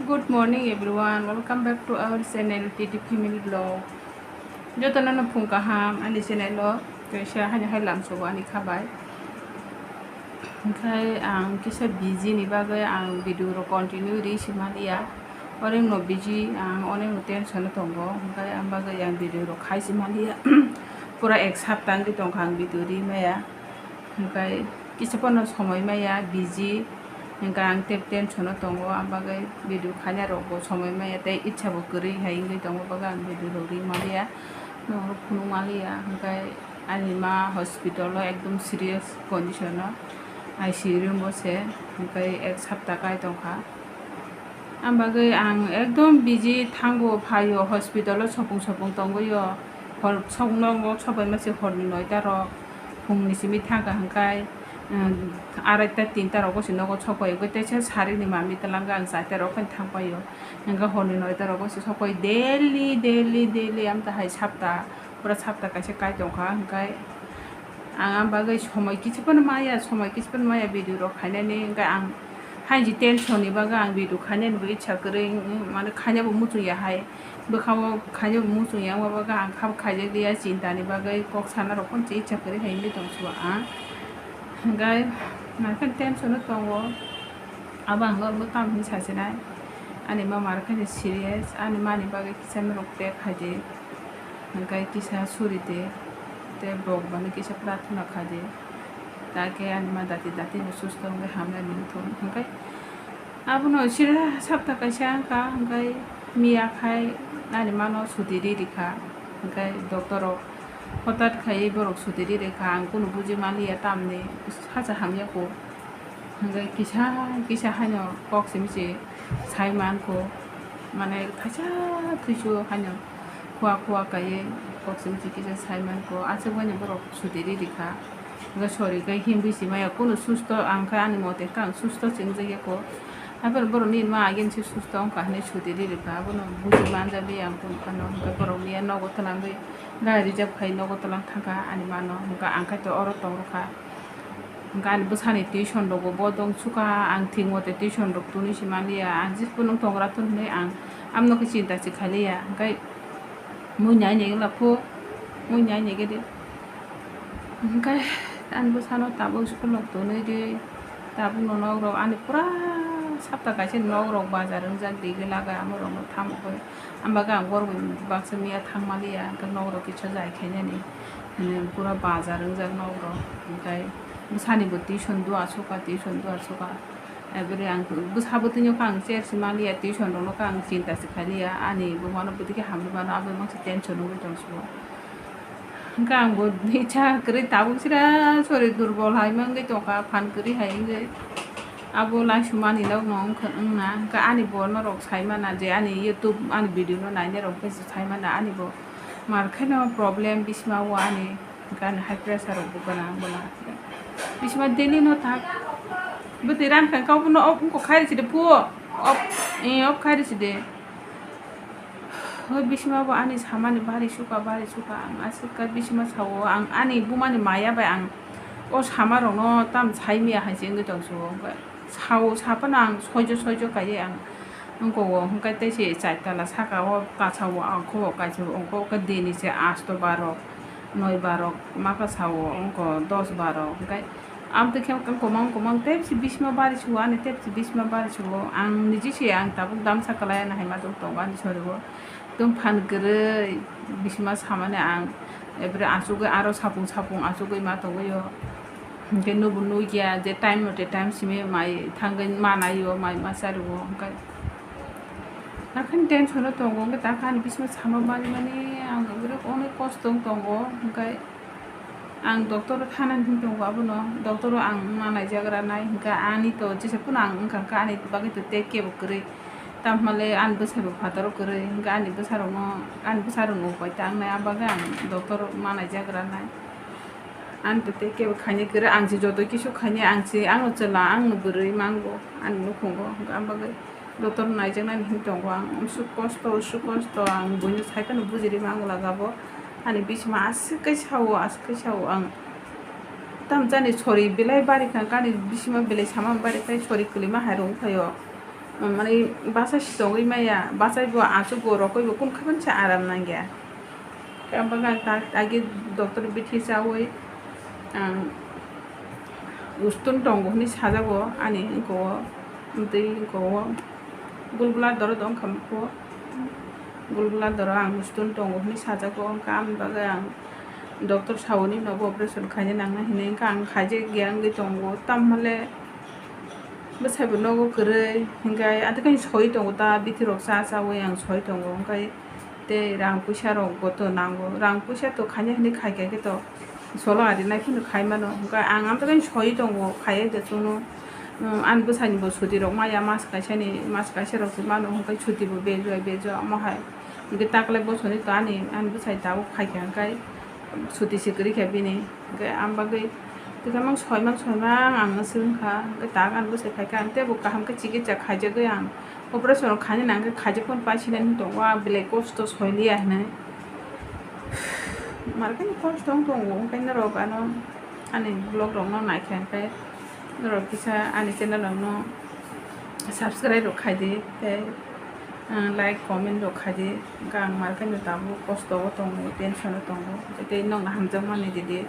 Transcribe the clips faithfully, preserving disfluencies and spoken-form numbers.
Good morning everyone, welcome back to our channel T T Family Vlog. Jotono no phung kaham ani channel o, kaisa haino hai lamsogo ani khabai. Hwnkhe ang kisa busy ni bagwi ang video rok continue ri si maliya. Onek no busy, ang onek no tension o tongo, hwnkhe ang bagwi ang video rok khai si maliya. Pura ek sapta wngwi tongkha ang video ri maya. Hwnkhe kisa phano somoi maya, busy. Hwnkhe ang tei tension o tongo, ang bagwi video khaina rok bo somoi maya tei itsa bo kwrwi hai wngwi tongo, bagwi ang video rok ri maliya, norok phunuk maliya. Hwnkhe ani ma hospital o ekdom serious condition o, I C U room o se, hwnkhe ek sapta kai tongkha. Ang bagwi ang ekdom busy thango, phaio, hospital o sopung sopung tongwio, hor soknongo sobaima se horni noita rok, phungni simi thangkha hwnkhe, um, araita tinta rogo se nogo sopai, hwnkhe teisa sarini mami twlangkha ang chaita rok phano thangpaio, hwnkhe horni noita rogo se sopai daily, daily, daily amtahai sapta, pura sapta kaisa kai tongkha, hwnkhe ang, ang bagwi somoi kisa phano maya, somoi kisa phano maya video rok khainani, hwnkhe ang haini tension ni bagwi ang video khainani bo itsa kwrwi, mm, mane khaina bo muchung ya hai, bwkha o khaina bo muchung ya, wngma bagwi ang kha bo khaijak liya, chinta ni bagwi kok sana rok phano itsa kwrwi hai wngwi tong sugo ang, hwnkhe naikheno tension o tongo, abo ang norok no tamo hinwi sasinai, ani ma mar khe serious, ani mani bagwi kisa norok pray khaidi. Hwnkhe kisa suri di, tei Bhagwan no kisa prarthana kha di, takhe ani ma dati dati bo susto wngwi hamya wngwi thung. Hwnkhe abono sira sapta kaisa wngkha, hwnkhe miya khai ani mano suti ri rikha, hwnkhe doctor rok hotat khai borok suti ri rikha, ang kunu buji maliya tamni sacha hamya kho. Hwnkhe kisa kisa haino kok simi se sai mankho, mane thaisa thuisu haino khua khua kaiwi kok simi se kisa sai mankho, aswk baino borok suti ri rikha. Hwnkhe sori khe himwi se maya kunu susto, ang khe ani mote khe ang susto se wngjakya kho. Haphano borok nini ma agin se susto wngkha hinwi suti ri rikha, abono buji manjak liya ang kunu phano. Hwnkhe borok miya nogo twlangwi gari reserve khai nogo twlang thangkha ani mano, hwnkhe ang khe to oro tong rwkha. Hwnkhe ani bwsani tuition rogo bo tong sukha, ang thik mote tuition rok twnwi se manliya, ang jephuru nwng tongra twn hinwi ang amno khe chinta se khailiya, hwnkhe mui nai nai wngla phu, mui nai nai khe de. Hwnkhe ani bwsano tabuk school rok twnwi di, tabukno nok rok ani pura sapta kaisa nok rok bazar wngjak, digi laga amo rokno tamo khe. Ang bagwi ang borok bai baksa miya thang maliya, hwnkhe nok rok kisa jai khainani, hwnwi pura bazar wngjak nok rok. Hwnkhe bwsani bo tuition dua sukha, tuition dua sukha. Ebri ang bwsa bwtwino khe ang cher si maliya, tuition rokno khe ang chinta se khailiya, ani bumano bwtwi khe hamwi mano, aboni mangsa tension wngwi tong sugo. Hwnkhe ang bo itsa kwrwi tabuk sira sori durbol hai mangwi tongkha, phan kwrwi hai wngwi. Abo laisumani nokno wngkha wngna, hwnkhe ani bo norok sai mana je ani YouTube ani video no nainai rok khe sai mana ani bo mar kheno problem bisima o ani, hwnkhe ani high pressure rok bo gwnang bono bisima daily no thak bwtwi ran kha kau bono off wngkha khairi side phu off off khairi side. Hoi bisima bo ani samani bari sukha, bari sukha, ang aswk khe bisima sao, ang ani bumani maya bai ang o sama rokno tam sai miya hai se wngwi tong sugo, sao saphano ang soijo soijo kaiwi ang wngkha o, hwnkhe tei se char tala saka o kacha o, ang kho o kaisa o, wngkha o khe dini se asto baro. Noi barok mapha sao wngkha dos barok, hwnkhe amtwi khe wngkha kwmang kwmang tei bisi bisima bari sugo, ani tei bisi bisima bari sugo. Ang niji se ang tabuk damsa kwlai ani hai ma tongo ani sori o. Tong phan kwrwi bisima samani ang ebri achugwi aro sapung sapung achugwi ma tongwi o. Hwnkhe nubo nukya je time mote time simi mai thangwi manai o, mai ma chari o, hwnkhe. Hakhani tension o tongo, hwnkhe takha ani bisima sama mani mani ang borok onek kosto wng tongo, hwnkhe ang doctor o thanani hwn tongo, abono doctor o ang ma naijagra nai, hwnkhe ani to jesa phano ang wngkha khe ani bagwi to tei kebo kwrwi, tamhale ani bwsai bo phataro kwrwi, hwnkhe ani bwsarokno ani bwsarokno upai ta wngnai, a bagwi ang doctor o ma naijagra nai. Ani to tei kebo khainai kwrwi, ang se joto kisu khainai, ang se ano chwla, ang no bwrwi mango ani nukhungo, hwnkhe ang bagwi. Doctor naijaknani hwn tongo ang, suk kosto, suk kosto, ang buino sai phano bujiri mango laga bo. Ani bisima aswk khe sao, aswk khe sao ang. Tamjani sori belai bari kha, ani bisima belai sama bari khai sori kwlwima hai rwng phaio. Mani bachai se tongwi maya, bachai bo, achuk bo, rokoi bo, kun kha mani se aram nangya. Khe ang bagwi ang ta-, agi doctor bithi chawi ang ustun tongo hwnwi sajago ani wngkha o, tei wngkha o gulgular doro dong kha mukho, gulgular doro ang ustun tongo hwnwi sajago, wngkha aboni bagwi ang doctor sawi ni nogo operation khaina nangnai hinwi, wngkha ang khaijak ya wngwi tongo, tamhole bwsai bo nogo kwrwi, hinkhe adikhe soi tongo ta, bithi rok cha chawi ang soi tongo, hinkhe tei rang puisa rok bo to nango, rang puisa to khaina hinwi khai kha khe to solo ari nai phano khai mano, hinkhe ang amtwkhe soi tongo, khaiya de chwngno, um, ani bwsai ni bo chuti rok maya, mas kaisa ni, mas kaisa rok se mano, hinkhe chuti bo bejua bejua omo hai, hinkhe taklai bosoni to ani, ani bwsai tabuk khai kha, hinkhe chuti se kwrwi kha bini. Hwnkhe ang bagwi tikhamang soimang soimang ang swng kha, hwnkhe tak ani bwsai phai kha, ang teibo kaham khe chikitsa khaijagwi ang operation khainani ang khe khaijak phano paisinani wng tongo, ang belai kosto soiliya hinwi. Markhe kosto wng tongo, hwnkhe norok ano ani vlog rokno naikha, hwnkhe norok kisa ani channel rokno subscribe rok khaidi tei, ah, like, comment rok khaidi. Hwnkhe ang markhe no tabuk kosto o tongo, tension o tongo, tei nokno hamjakmani didi.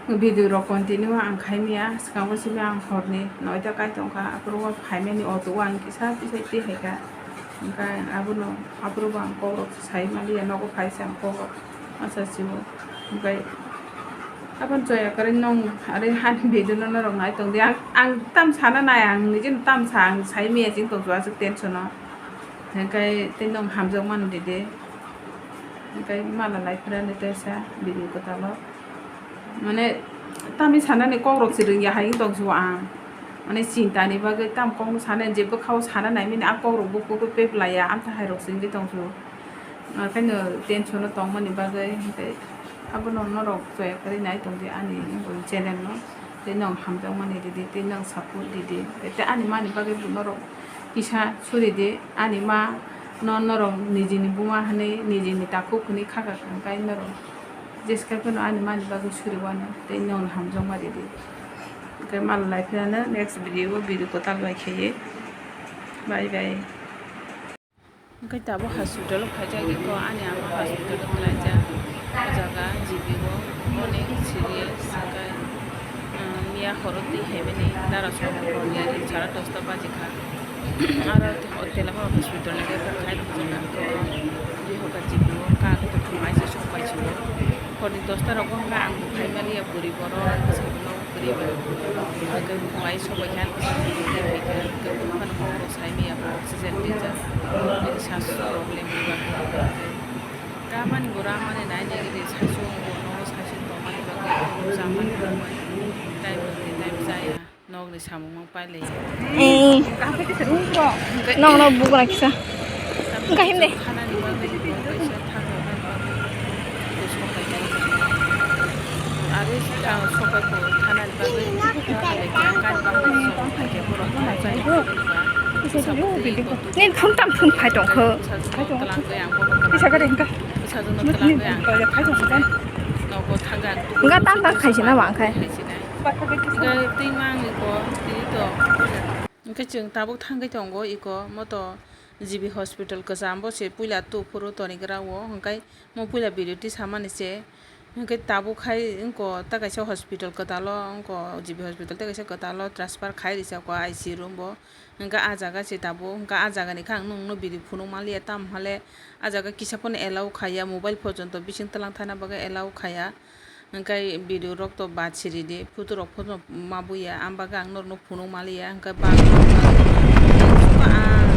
Video rok continue ang khaimya, swkango simi ang horni noita kai tongkha, aphuru o phaimani auto o ang kisa kisa twi hai kha. Hwnkhe abono, aphuru bo ang kok rok sai maliya, nogo phai se ang kok rok masa sio. Hwnkhe Aboni chaya kwrwi nwng ari hani video no norok nai tong di. Ang, ang tam sana nai, ang nijin tam sa, ang sai maya ching tong aswk tension o. Hwnkhe tei nwng hamjak mani di de. Hwnkhe mala lai phra ni tei sa video kwtal o. Mane tamni sanani kok rok se rwngya hai tong sio ang. Mane chinta ni bagwi tam kok no sana, je bwkha o sana nai mani a kok rok bo kubui pep laiya, amtha hai rok se wngwi tong sio. Haikhe no tension o tongmani bagwi, hwnkhe abono norok chaya kwrwi nai tongdi ani channel no, tei nwng hamjakmani ridi, tei nwng support ridi, tei ani mani bagwi bo norok kisa suridi, ani ma no norok nijini buma hinwi, nijini takhuk hinwi khakha, hwnkhe norok jeska phano ani mani bagwi suriwano, tei nwng hamjakma ridi. Hwnkhe malai phirano next video o video kwtal bai khaiwi. Bye bye. Hwnkhe tabuk hospital o phaijak, eko ani ama hospital o twlaijak. O jaga G B o onek serious, hwnkhe, ah, miya horo twi haimani dara song hor ni sara dosta baji kha. Aro o Telangana hospital ni refer khai rwjak, ang khe o Bihoka G B o kha, ang khe thung ai se sok pai si o. Hor ni dosta rogo hwnkhe ang bo phai maliya, bwrwi borok bwsai rok no kwrwi bai. Hwnkhe bo bai sok bai khe ang bwsajwk ni tei bai khe, hwnkhe bo phano kok rok sai maya, bo oxygen rijak, bini sas problem ni bagwi. Ramani bo ramani nai nai ri saichung bo nogo saichung tongmani bagwi, chamani bagwi time ni time chaya, nokni samung mang pailai. Eh, nokno bukra kisa. Wngkha himde. Nini phone tam phone phai tongkho. Wngkha tam tam khaisi na ma wngkha. Hwnkhe chwng tabuk thangwi tongo iko moto G B hospital kwcham bo se puila tu phuru tonigra o, hwnkhe mo puila video tisamani se, hwnkhe tabuk khai wngkha ta kaisa hospital kwtal o, wngkha G B hospital tei kaisa kwtal o transfer khai rijak o I C U room bo, hwnkhe ah jaga se tabuk, hwnkhe ah jaga ni khe ang nwng no video phunuk manliya, tamo hale ah jaga kisa phano allow khaiya, mobile porjonto bising twlang thana bagwi allow khaiya. Hwnkhe video rok to bad siri di, photo rok phano ma buya, ang bagwi ang norokno phunuk manliya, hwnkhe bad ang